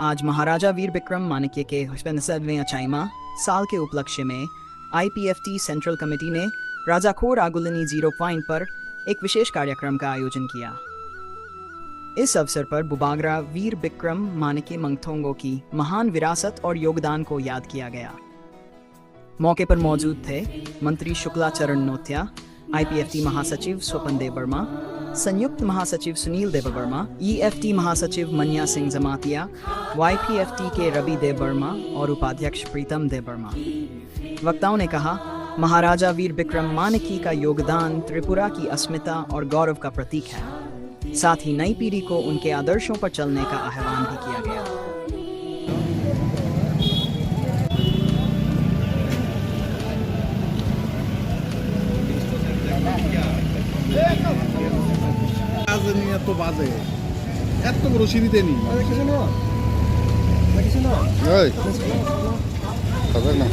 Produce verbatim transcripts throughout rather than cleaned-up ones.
आज महाराजा वीर विक्रम माणिक्य के पैंसठवें अचाइमा साल के उपलक्ष्य में आईपीएफटी सेंट्रल कमेटी ने राजाखोर आगुलिनी जीरो पॉइंट पर एक विशेष कार्यक्रम का आयोजन किया। इस अवसर पर बुबागरा वीर विक्रम माणिक्य मंगथोंगो की महान विरासत और योगदान को याद किया गया। मौके पर मौजूद थे मंत्री शुक्ला चरण नोत्या, आईपीएफटी महासचिव स्वपन देव वर्मा, संयुक्त महासचिव सुनील देव वर्मा, ईएफटी महासचिव मन्या सिंह जमातिया, वाईपीएफटी के रवि देव वर्मा और उपाध्यक्ष प्रीतम देव वर्मा। वक्ताओं ने कहा, महाराजा वीर विक्रम माणिक्य का योगदान त्रिपुरा की अस्मिता और गौरव का प्रतीक है। साथ ही नई पीढ़ी को उनके आदर्शों पर चलने का आह्वान भी किया गया। আজ নিয়ে এত বাজে, এত বড় সিঁড়ি দেনি। এই। Sabar na.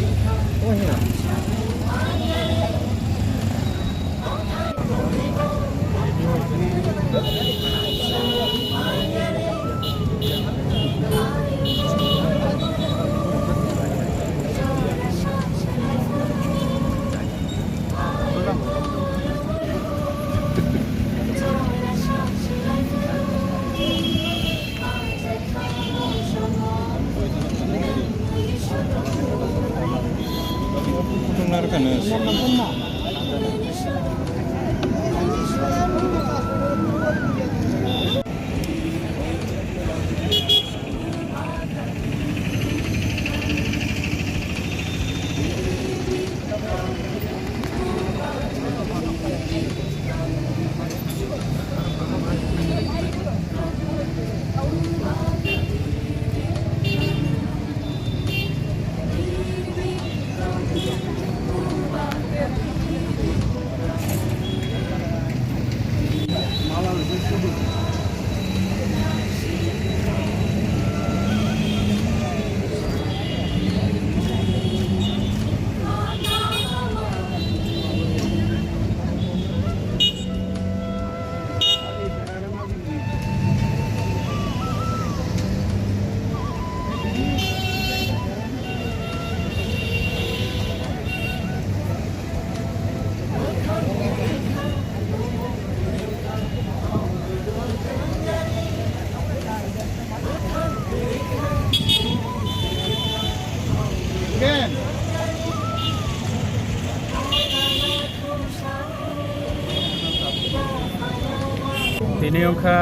Tini wngkha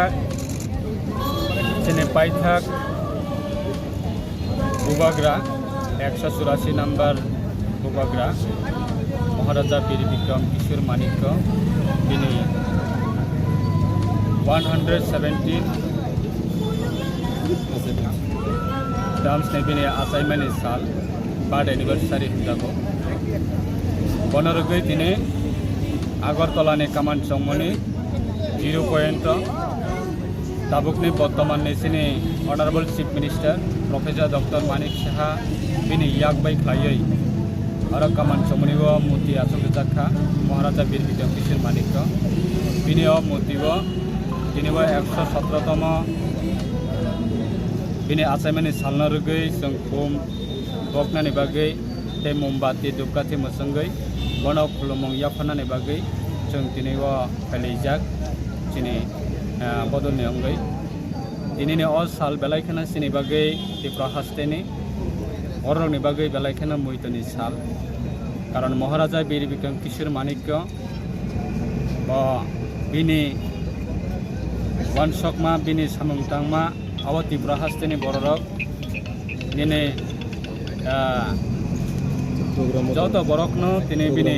chini paithak Bubagra, ekso churasi number Bubagra, Maharaja Bir Bikram Kishore Manikya, bini one hundred seventeen dams ni bini achaimani sal, birth anniversary hwnjago. Bono rwgwi tini Agartala ni kaman chongmani zero point o tabukni bortoman ni chini Honorable Chief Minister Professor Doctor Manik Saha bini yak bai khlaiwi oro kaman chongmani o murti achuk rijak kha Maharaja Bir Bikram Kishore Manikya. Bini o murti o tini bo ekso sotro tomo bini achaimani salno rwgwi chwng khum boknani bagwi tei mombati, dhupkathi mwchwngwi bono khulumung yapharnani bagwi chwng tini o phailaijak chini, ah, bodolni wngwi. Tinini o sal belai kheno chini bagwi Tripura hasteni bororokni bagwi belai kheno muitoni sal. Karon Maharaja Bir Bikram Kishore Manikya bo bini uansukma, bini samung tangma, abo Tripura hasteni bororok nini, ah, joto borokno tini bini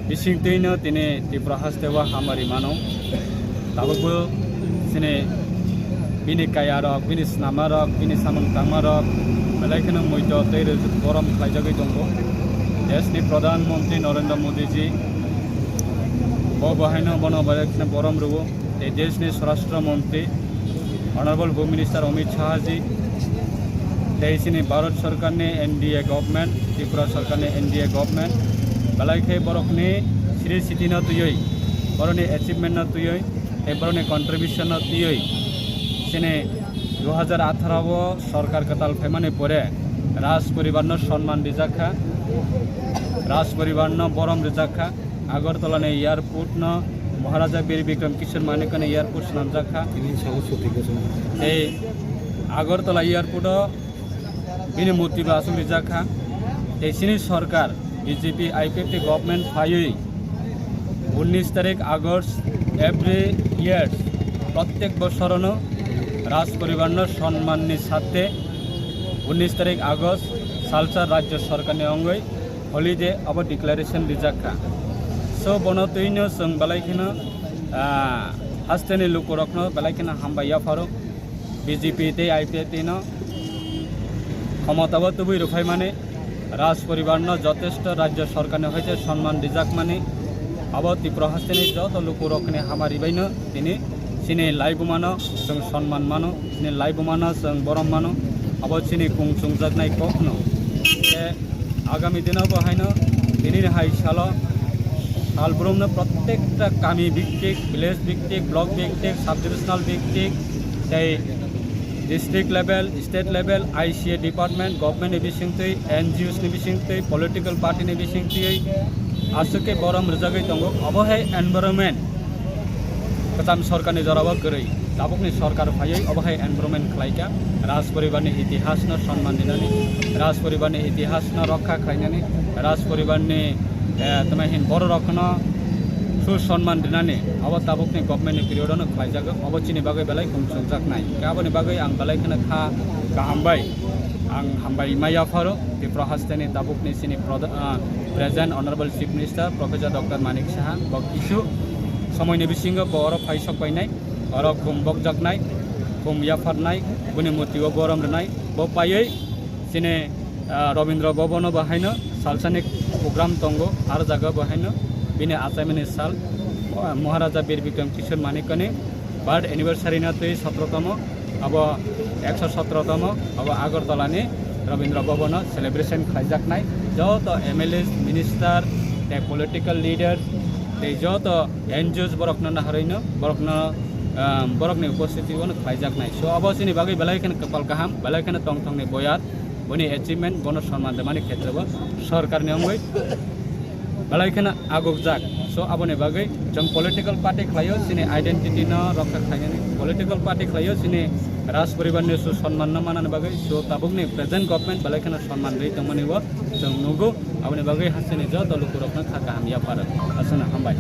bisingtwino tini Tripura hasteo hamari mano. Tabukbo chini bini kayarok, bini snamarok, bini samung tangmarok belai kheno muito tei rwchap borom khlaijagwi tongo. Deshni Pradhan Mantri Narendra Modi ji bo bo haino bono belai kheno borom rwo. Tei deshni Swarashtra Mantri Honorable Home Minister Amit Shah ji, tei chini Bharat Sarkar ni N D A government, Tripura Sarkar ni N D A government, belai khe borokni sri siti no twiwi, borokni achievement no twiwi, tei borokni contribution no twiwi, chini Dui hajar atharo o sorkar kwtal phaimani pore Raj poribar no sonman rijak kha, Raj poribar no borom rijak kha. Agartala ni airport no Maharaja Bir Bikram Kishore Manikya ni airport swnamjak kha. Tini sago suti ko swnam. Tei Agartala airport o bini murti bo aswk rijak kha. Tei chini sorkar B J P I P F T government phaiwi unnish tarik August every year, prottek bosorono Raj poribarno sonmanni sathe unnish tarik August salsa rajyo sorkarni wngwi holiday abo declaration rijak kha. So bono twino chwng belai kheno, ah, hasteni lukurokno belai kheno hambai yapharo. B J P tei I P F T no khomotabo tubui rwphaimani Raj poribarno jotesto rajyo sorkarni hoite sonman rijakmani, abo Tripura hasteni joto lukurokni hamari baino tini chini laibumano chwng sonman mano, chini laibumano chwng borom mano, abo chini kung chungjaknai kokno. Tei agami dino bo haino tinini hai salo salbrumno prottekta kami biktik, village biktik, block biktik, sub divisional biktik, tei district level, state level, I C A department, government ni bisingtwi, N G Os ni bisingtwi, political party ni bisingtwi aswk khe borom rwjagwi tongo. Obo hai environment kwcham sorkarni jorao kwrwi. Tabukni sorkar phaiwi obo hai environment khlaikha. Raj poribarni itihasno sonman rinani, Raj poribarni itihasno rokha khlainani, Raj poribarni, eh, tamo hin bororokno susonman rinani, abo tabukni government ni period ono khlaijago. Obo chini bagwi belai kung chungjaknai. Khe aboni bagwi ang belai kheno kha kaham bai ang hambai ma yapharo Tripura hasteni tabukni chini proda-, ah, present Honorable Chief Minister Professor Doctor Manik Saha, bo kisu somoini bisingo bo oro phai sok painai, oro khum bokjaknai, khum yapharnai, bini murti o borom rwnai, bo paiwi chini, ah, Rabindra Bhavan o bo haino salsani program tongo, ar jaga bo haino bini achaimani sal, ah, Maharaja Bir Bikram Kishore Manikyani birth anniversary no twi sotro tomo, abo ekso sotro tomo, abo Agartala ni Rabindra Bhavan o celebration khlaijaknai. Joto M L As, minister, tei political leaders, tei joto N G Os borokno naharwino, borokno, um, borokni upostiti o khlaijaknai. So abo chini bagwi belai kheno kwpal kaham, belai kheno tongthokni boyar, boni achievement, bono sonman rwmani khetre bo sorkarni wngwi belai kheno agukjak. So aboni bagwi chwng political party khlaio chini identity no rokha khlainani, political party khlaio chini Raj poribar ni su sonman no manani bagwi. So tabukni present government belai kheno sonman rwi tongmani bo chwng nugo. Aboni bagwi hasteni joto lukurokno kha kaham yapharo. Aswkno hambai.